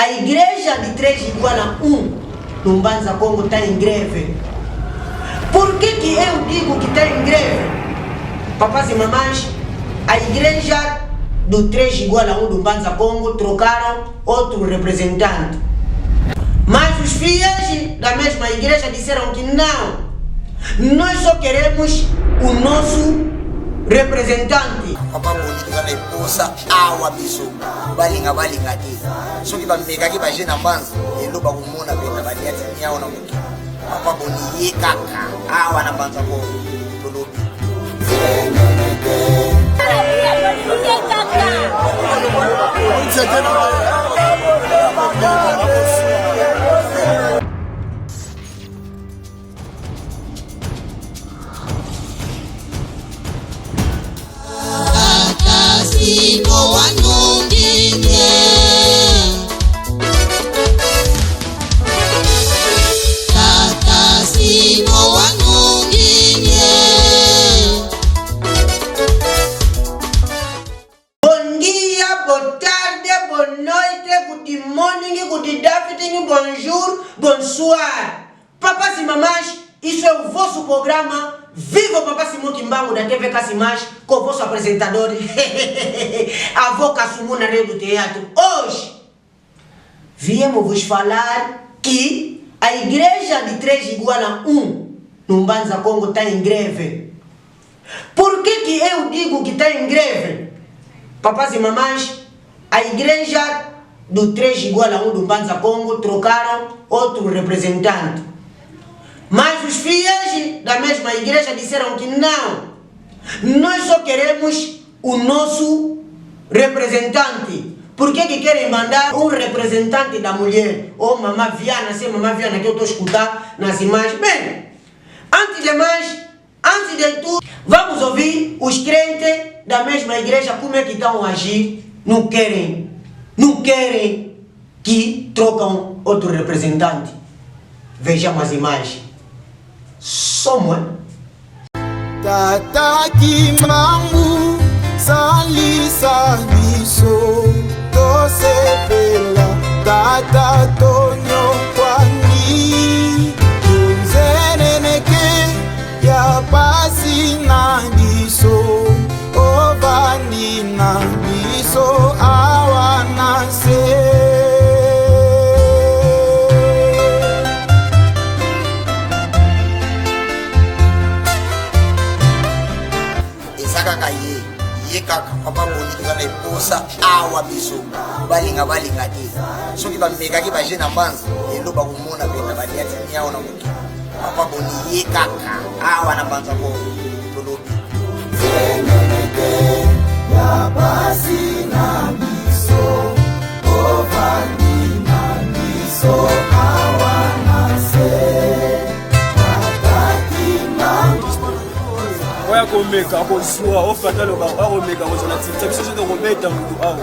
A igreja de 3 igual a 1 no Mbanza Congo está em greve. Por que, que eu digo que está em greve? Papás e mamães, a igreja do 3 igual a 1 do Mbanza Congo trocaram outro representante. Mas os fiéis da mesma igreja disseram que não. Nós só queremos o nosso representante. Papa Boni toza na eposa awa biso balinga balinga te soki bamekaki baje na mbanza lelo bakomona mpenza baliati niao na mokili papa Boni ye kaka awa na mbanza ko tolobi. Bom dia, boa tarde, boa noite, good morning, good afternoon, bonjour, bonsoir. Papas e mamães, isso é o vosso programa Viva o Papá Simão Kimbangu da TV Cassimas com o vosso apresentador, Avô Kassumu na Rede do Teatro. Hoje, viemos vos falar que a igreja de 3 igual a 1 no Mbanza Congo está em greve. Por que, que eu digo que está em greve? Papás e mamães, a igreja do 3 igual a 1 do Mbanza Congo trocaram outro representante. Mas os fiéis da mesma igreja disseram que não. Nós só queremos o nosso representante. Por que, que querem mandar um representante da mulher? Ou Mamá Viana, se é Mamá Viana que eu estou a escutar nas imagens. Bem, antes de mais, antes de tudo, vamos ouvir os crentes da mesma igreja como é que estão a agir. Não querem que trocam outro representante. Vejamos as imagens. Somos. Tata Kimbangu salisa biso tosepela tata tonyokwani tunzeneneke ya pasi na biso ovandi na biso awa na se. Eza kaka ye ye kaka papa Boni toza na eposa awa biso balinga balinga te soki bamekaki baje na mbanza lelo bakomona mpenza baliati niao na mokili papa Boni ye kaka awa na mbanza ko tolobi. Ya pasi na biso ovandi na biso awa na se tata Kimbangu. Oya komeka kozwa ofata loba akomeka kozwa na tika biso soki tokobeta motu awa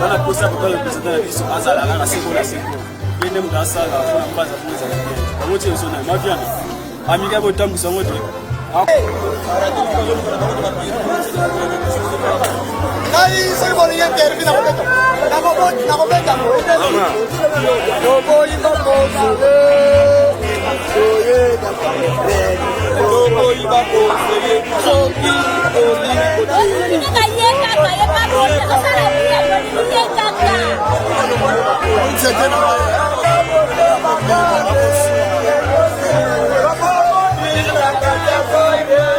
bana posa papa representant na biso azala kaka seko na seko ye nde moto asala mpona mbanza mpo ezala bien bango tie biso na maviana amika kotambwisa yango te. Ngai soki bolingi interview nakobeta nakobeta toboyi bakozele toboyi bakozele soki olingi.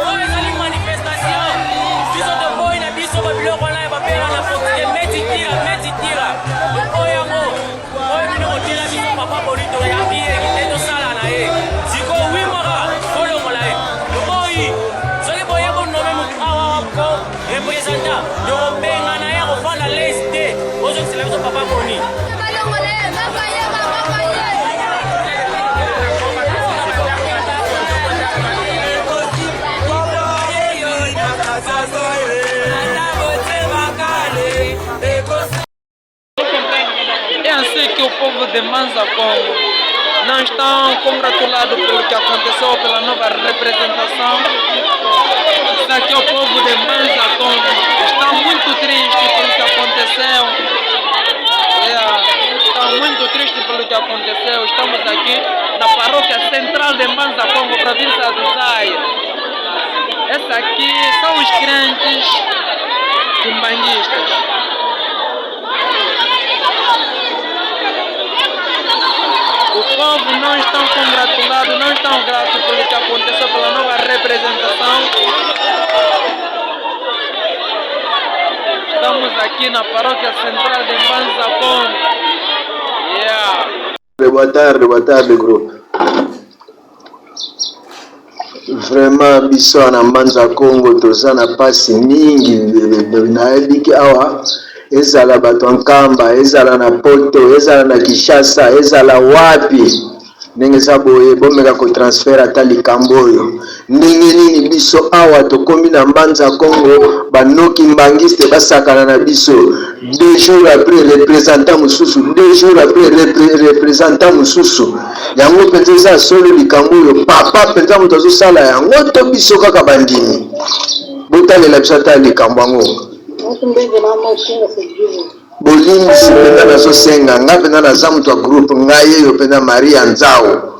Oyo ezali manifestation biso toboyi na biso babiloko wana ya babela na foxte metitira metitira oyo yango oyo bino kotiela biso papa Bonito yambi ye nde tosala na ye sikoyo wimaka kolongola ye toboyi soki boye bonome motu awa ko représentant tokobenga na ye akofanda lesi te ozokisela biso papa Boni. É assim que o povo de Mbanza Congo não estão congratulado pelo que aconteceu, pela nova representação. Isso aqui é o povo de Mbanza Congo. Está muito triste pelo que aconteceu. É, está muito triste. pelo que aconteceu. Estamos aqui na paróquia central de Mbanza Congo, província do Zaire. Essa aqui são os crentes quimbanguistas. O povo não está congratulado, não estão gratos pelo que aconteceu, pela nova representação. Estamos aqui na paróquia central de Mbanza Congo. Yeah. Boa tarde, groupe. Vraiment biso na Mbanza Congo toza na pasi mingi, nayebiki awa ezala bato ya Nkamba, ezala na Poto, ezala na Kinshasa, ezala wapi, ndenge eza boye bomeka kotransfere ata likambo oyo. Ndenge nini biso awa tokomi na Mbanza Congo, banoki mbangiste basakana na biso. 2 jours après représentant mosusu, 2 jours après représentant mosusu. Yango mpenza eza solo likambo oyo papa mpenza moto azosala yango to biso kaka bandimi? Botalela biso ata likambo yango. Bolimbisi mpenza, nazosenga nga mpenza naza moto ya groupe, ngai yeyo mpenza Maria Nzao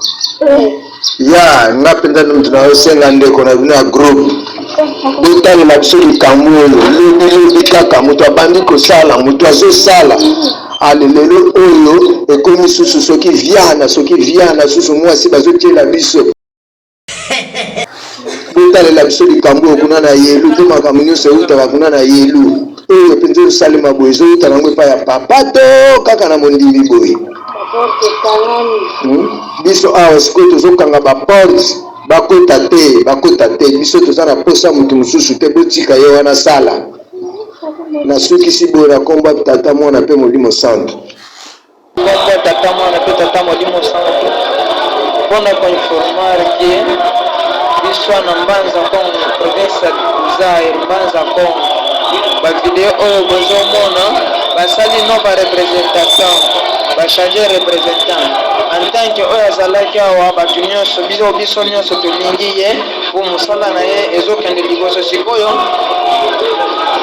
ya nga mpenza moto nazosenga ndeko na bino ya groupe, botalela biso likambo oyo. Lobilobi kaka moto abandi kosala, moto azosala ale, lelo oyo ekomi susu soki viana, soki viana susu mwasi bazotiela biso. Botalela biso likambo oyo kuna na yelu, mpo makambo nyonso eutaka kuna na yelu. Oyo mpenza ezosalema boye, ezouta nango epai ya papa to kaka na mondimi boye? Biso awa sikoyo tozokanga baporte, bakota te, bakota te. Biso toza na posa moto mosusu te, botika ye wana sala. Nasukisi boye na nkombo ya Tata, Mwana mpe Molimo Santo. Nkombo ya Tata, Mwana mpe Tata Molimo Santo, mpona koinformar ke biso na Mbanza Congo, province ya Zaire, Mbanza Congo, bavideo oyo bozomona, basali nova representation, bachange représentant. En tant que oyo azalaki awa, bato nyonso, biso nyonso tolingi ye po mosala na ye ezokende liboso. Sikoyo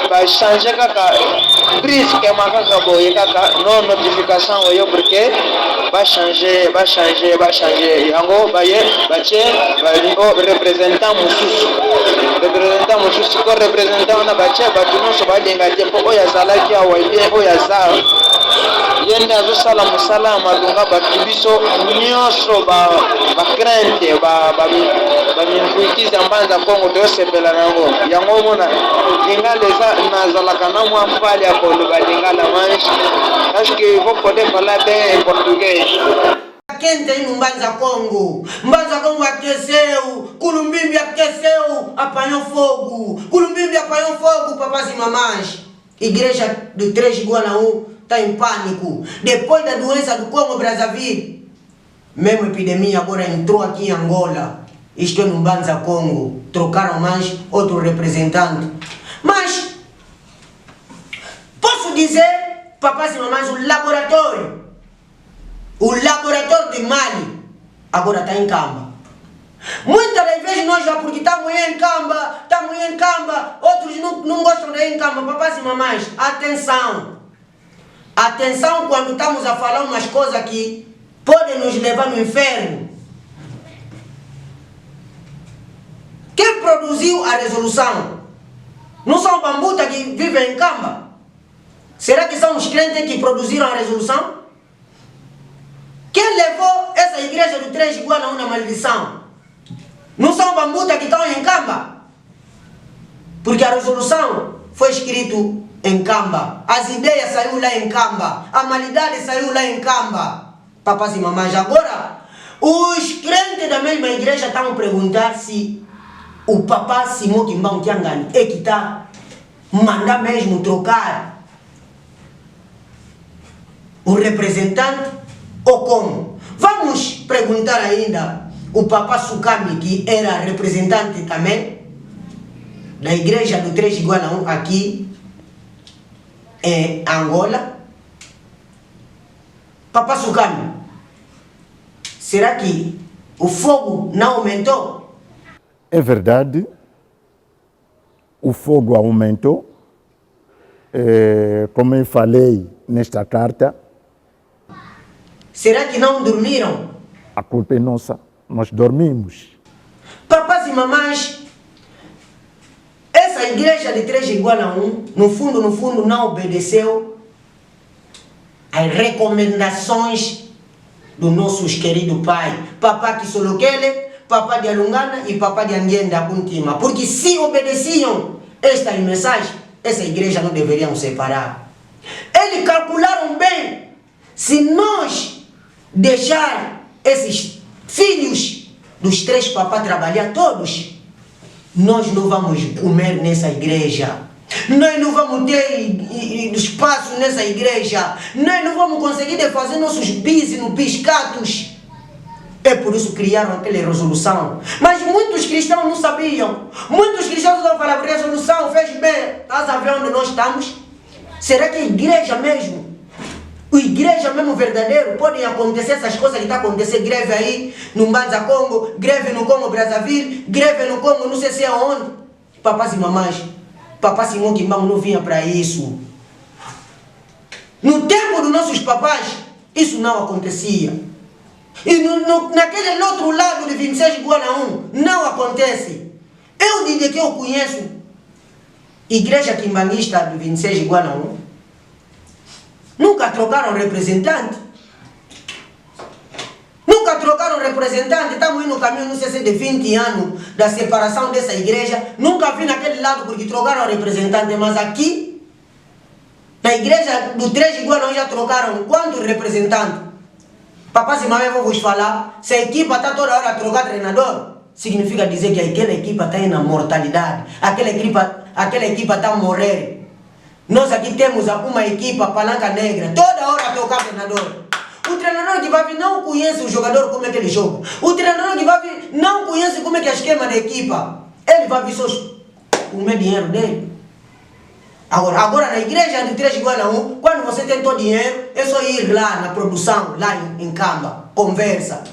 bachange kaka brusquement, kaka boye, kaka no notification oyo, porque bachange, bachange, bachange yango, baye batie représentant mosusu, représentant mosusu. Sikoyo représentant wana batie, bato nyonso balinga te, mpo oyo azalaki awa ye oyo aza, ye nde azosala mosala ya malonga. Bato biso nyonso bacrente, bamimvuikizi ya Mbanza Kongo, toyosepela na yango. Yango omona lingala eza, nazalaka na mwa fali ya koloba lingala, mas acho que vou poder falar bem em português. Quente aí no Mbanza Congo. Mbanza Congo aqueceu. Culumbimbi aqueceu. Apanhou fogo. Culumbimbi apanhou fogo, papás e mamães. Igreja do 3 igual a 1 está em pânico. Depois da doença do Congo Brazzaville, mesmo epidemia agora entrou aqui em Angola. Isto é no Mbanza Congo. Trocaram mais outro representante. Mas, posso dizer, papás e mamães, o laboratório de Mali agora está em Camba. Muitas das vezes nós já, porque estamos em Camba, estamos em Camba, outros não gostam de ir em Camba. Papás e mamães, atenção. Atenção quando estamos a falar umas coisas que podem nos levar no inferno. Quem produziu a resolução? Não são bambuta que vivem em Camba? Será que são os crentes que produziram a resolução? Quem levou essa igreja do 3 igual a uma maldição? Não são bambuta que estão em Camba? Porque a resolução foi escrito em Camba. As ideias saiu lá em Camba. A malidade saiu lá em Camba. Papás e mamães, agora os crentes da mesma igreja estão a perguntar se o papá Simão Kimbangu Kiangani é que está mandar mesmo trocar o representante ou como? Vamos perguntar ainda o papá Sukami, que era representante também da igreja do 3 igual a 1 aqui em Angola. Papá Sukami, será que o fogo não aumentou? É verdade, o fogo aumentou. Como eu falei nesta carta, Será que não dormiram? A culpa é nossa, nós dormimos. Papás e mamães, essa igreja de 3 igual a 1, no fundo, no fundo, não obedeceu às recomendações do nosso querido pai, Papá Kisolokele, Papá de Alungana e Papá de Anguenda Kuntima. Porque se obedeciam esta mensagem, essa igreja não deveriam separar. Eles calcularam bem, se nós deixar esses filhos dos três papás trabalhar todos, nós não vamos comer nessa igreja. Nós não vamos ter espaço nessa igreja. Nós não vamos conseguir fazer nossos business, biscatos. É por isso que criaram aquela resolução. Mas muitos cristãos não sabiam. Muitos cristãos não falavam, resolução fez bem. Estás a ver onde nós estamos? Será que a igreja mesmo, a igreja mesmo verdadeiro, podem acontecer essas coisas que estão acontecendo? Greve aí no Mbanza Congo, greve no Congo Brazzaville, greve no Congo, não sei se é aonde. Papás e mamães, papá Simão Kimbangu não vinha para isso. No tempo dos nossos papás, isso não acontecia. E naquele outro lado de 26 igual a 1, não acontece. Eu digo que eu conheço Igreja Kimbanguista do 26 igual a 1, nunca trocaram representante. Nunca trocaram representante. Estamos indo no caminho, não sei se de 20 anos da separação dessa igreja. Nunca vi naquele lado porque trocaram representante, mas aqui, na igreja do 3 igual a 1, já trocaram quantos representantes? Papai e mamãe, vou vos falar, se a equipa está toda hora a trocar treinador, significa dizer que aquela equipa está na mortalidade, aquela equipa está a morrer. Nós aqui temos uma equipa palanca negra, toda hora a trocar treinador. O treinador que vai vir não conhece o jogador como é que ele joga. O treinador que vai vir não conhece como é que é o esquema da equipa. Ele vai vir só comer dinheiro dele. Agora na igreja de 3 igual a 1, quando você tem todo dinheiro, é só ir lá na produção, lá em Camba, conversa.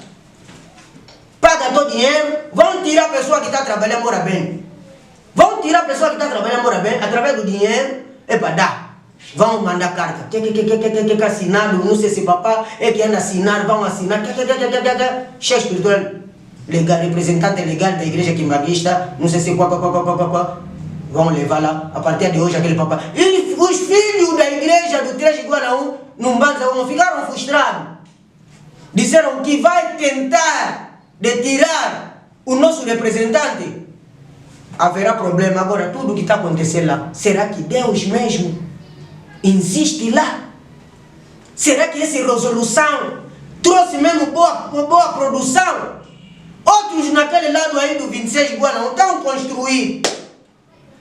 Paga todo dinheiro, vão tirar a pessoa que está trabalhando, mora bem. Vão tirar a pessoa que está trabalhando, mora bem, através do dinheiro, é para dar. Vão mandar carta. Que assinado, não sei se papá é que anda assinar, vão assinar. Que, chefe espiritual legal, representante legal da igreja kimbanguista, não sei se quá. Vão levar lá, a partir de hoje, aquele papá. E os filhos da igreja do 3 igual a 1, no Mbanza 1, ficaram frustrados. Disseram que vai tentar de tirar o nosso representante. Haverá problema. Agora, tudo o que está acontecendo lá, será que Deus mesmo insiste lá? Será que essa resolução trouxe mesmo boa produção? Outros naquele lado aí do 26 igual a 1 estão construindo.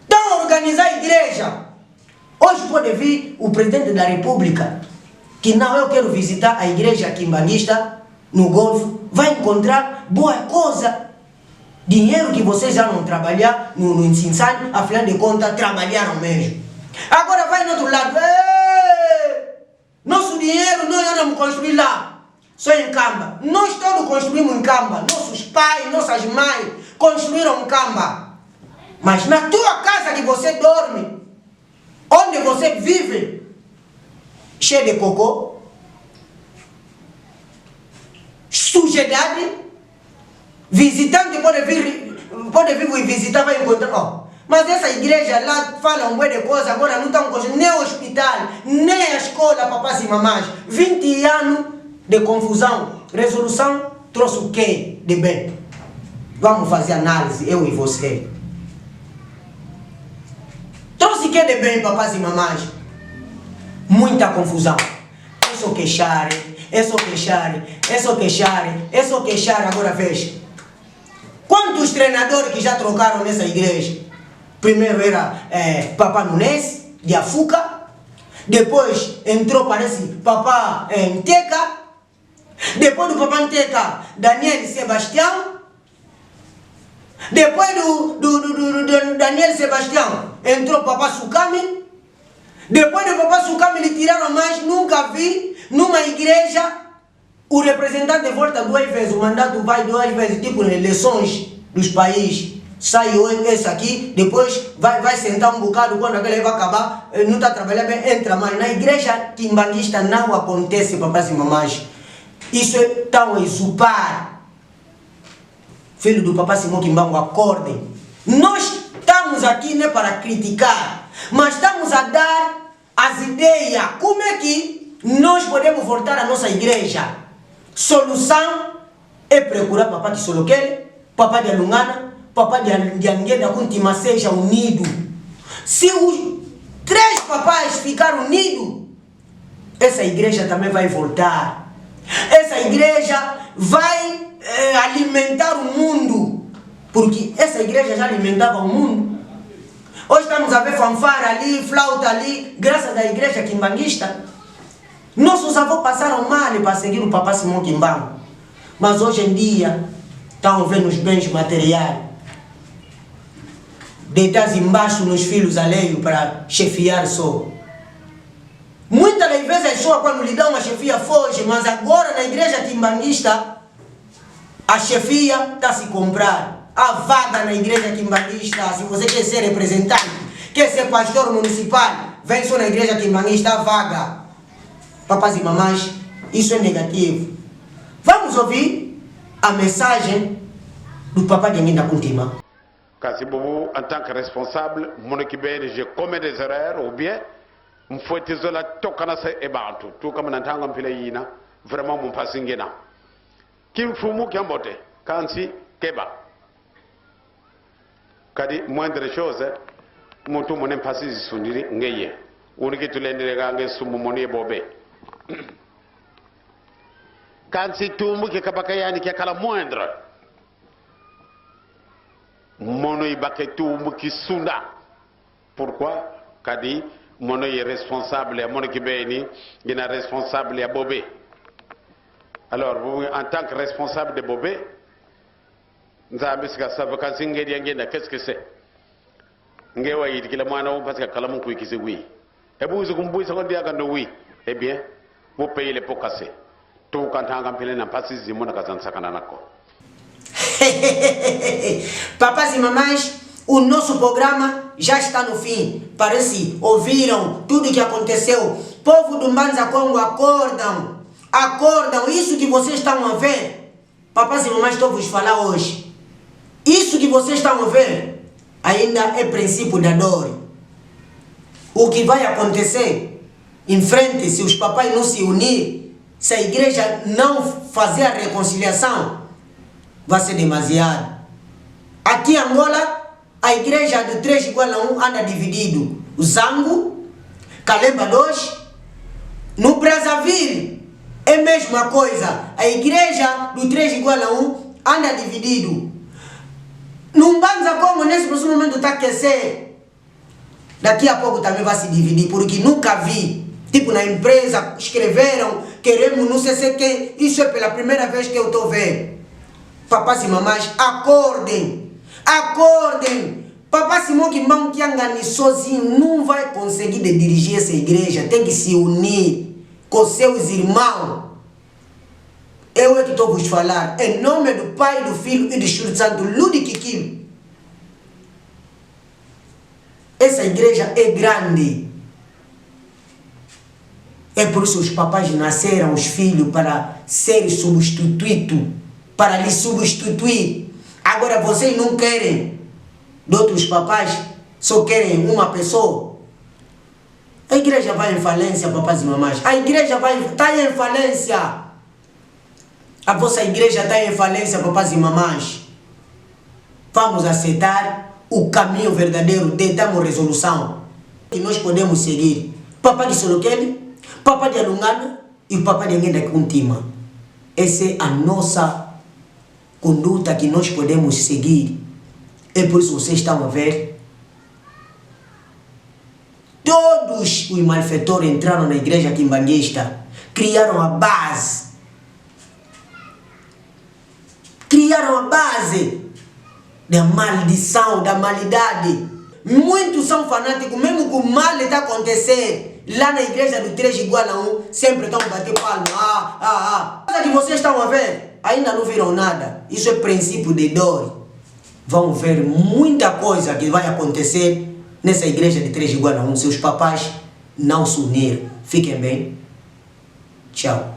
Estão a organizar a igreja. Hoje pode vir o presidente da república, que não, eu quero visitar a igreja kimbanguista no Golfo, vai encontrar boa coisa. Dinheiro que vocês já não trabalharam no Nsinsani, afinal de contas, trabalharam mesmo. Agora vai no outro lado. Ei, nosso dinheiro nós não construir lá, só em Camba. Nós todos construímos em Camba. Nossos pais, nossas mães construíram em Camba. Mas na tua casa que você dorme, onde você vive, cheio de cocô, sujidade, visitante pode vir visitar, vai encontrar. Oh, mas essa igreja lá fala um bué de coisa, agora não estão construindo nem hospital, nem a escola, papás e mamães. 20 anos de confusão. Resolução trouxe o quê de bem? Vamos fazer análise, eu e você. Trouxe o que de bem, papás e mamães? Muita confusão. É só queixar, é só queixar, é só queixar, é só queixar. Agora veja. Quantos treinadores que já trocaram nessa igreja? Primeiro era Papá Nunes, de Afuca. Depois entrou, parece, Papá Nteka. Depois do Papá Nteka, Daniel Sebastião. Depois do Daniel Sebastião, entrou Papá Sukami. Depois do Papá Sukami, lhe tiraram mais. Nunca vi numa igreja o representante volta duas vezes, o mandato vai duas vezes, tipo eleições dos países. Sai esse aqui, depois vai sentar um bocado, quando aquele vai acabar, não está trabalhando bem, entra mais. Na igreja kimbanguista não acontece, papás e mamães. Isso é tão exupar. Filho do Papa Simão Kimbangu, acordem. Nós estamos aqui não é para criticar, mas estamos a dar as ideias. Como é que nós podemos voltar à nossa igreja? Solução é procurar Papa Kisolokele, Papa de Alungana, Papa de Anguenda Kuntima seja unido. Se os três papais ficarem unidos, essa igreja também vai voltar. Essa igreja vai eh, alimentar o mundo. Porque essa igreja já alimentava o mundo. Hoje estamos a ver fanfara ali, flauta ali, graças à igreja quimbanguista. Nossos avós passaram mal para seguir o Papa Simão Kimbangu. Mas hoje em dia, estão vendo os bens materiais. Deitar embaixo nos filhos alheios para chefiar só. Muitas das vezes a pessoa quando lhe dá uma chefia foge, mas agora na igreja quimbanguista a chefia está a se comprar. Há vaga na igreja quimbanguista, se você quer ser representante, quer ser pastor municipal, vem só na igreja quimbanguista, há vaga. Papás e mamães, isso é negativo. Vamos ouvir a mensagem do Papa Diangienda Kuntima. Kasi bobo en tant que responsable monokibene je commets des erreurs ou bien mfuetizola tokana se ebantu tu kama nantanga mpila yina vraiment mumpasingena kimfumu kyambote kansi keba kadi moindre chose muntu mone mpasi zisundiri ngeye unikitulendele gange sumu moni bobe kansi tumbu ke kabaka yani ke kala moindre mono ibake tumbu kisunda pourquoi kadi mono ye responsable ya mono kibeni gina responsable ya bobe alors vous en tant que responsable de bobe nzambe sika sava kansi ngedi ngenda qu'est-ce que c'est ngewa yitikila mwana wo parce que kala mun kuikisi wi ebuzi kumbuisa ko ndiaka no wi eh bien vous payez les pots cassés tout kantanga mpele na pasi zimona kazansakana nako. Papás e mamães, o nosso programa já está no fim. Parece ouviram tudo o que aconteceu. Povo do Mbanza Congo, acordam. Acordam. Isso que vocês estão a ver. Papás e mamães, estou a vos falar hoje. Isso que vocês estão a ver ainda é princípio da dor. O que vai acontecer em frente, se os papais não se unir, se a igreja não fazer a reconciliação, vai ser demasiado. Aqui em Angola, a igreja do 3 igual a 1 anda dividido. O Zango, Kalemba 2. No Brazzaville, é a mesma coisa. A igreja do 3 igual a 1 anda dividido. No Mbanza Congo, nesse preciso momento está aquecer. Daqui a pouco também vai se dividir, porque nunca vi. Tipo, na empresa, escreveram, queremos não sei se quem. Isso é pela primeira vez que eu estou vendo. Papás e mamães, acordem. Acordem. Papa Simão Kimbangu Kiangani sozinho não vai conseguir de dirigir essa igreja. Tem que se unir com seus irmãos. Eu é que estou vos falar. Em nome do Pai, do Filho e do Espírito Santo, Ludi Kikilo. Essa igreja é grande. É por isso que os papais nasceram os filhos para serem substituídos, para lhe substituir. Agora vocês não querem de outros papais, só querem uma pessoa. A igreja vai em falência, papais e mamães. A igreja vai está em falência. A vossa igreja está em falência, papais e mamães. Vamos aceitar o caminho verdadeiro de darmos resolução que nós podemos seguir. Papa de Solokele, Papa de Alungana e o Papa de Ngenda Kuntima. Essa é a nossa conduta que nós podemos seguir. É por isso que vocês estão a ver. Todos os malfeitores entraram na igreja quimbanguista, criaram a base. Criaram a base da maldição, da malidade. Muitos são fanáticos, mesmo que o mal está acontecendo. Lá na igreja do 3 igual a 1, sempre estão a bater palma. Ah, ah, ah. Coisa que vocês estão a ver, ainda não viram nada. Isso é princípio de dor. Vão ver muita coisa que vai acontecer nessa igreja de 3 igual a 1, se os papais não se unirem. Fiquem bem. Tchau.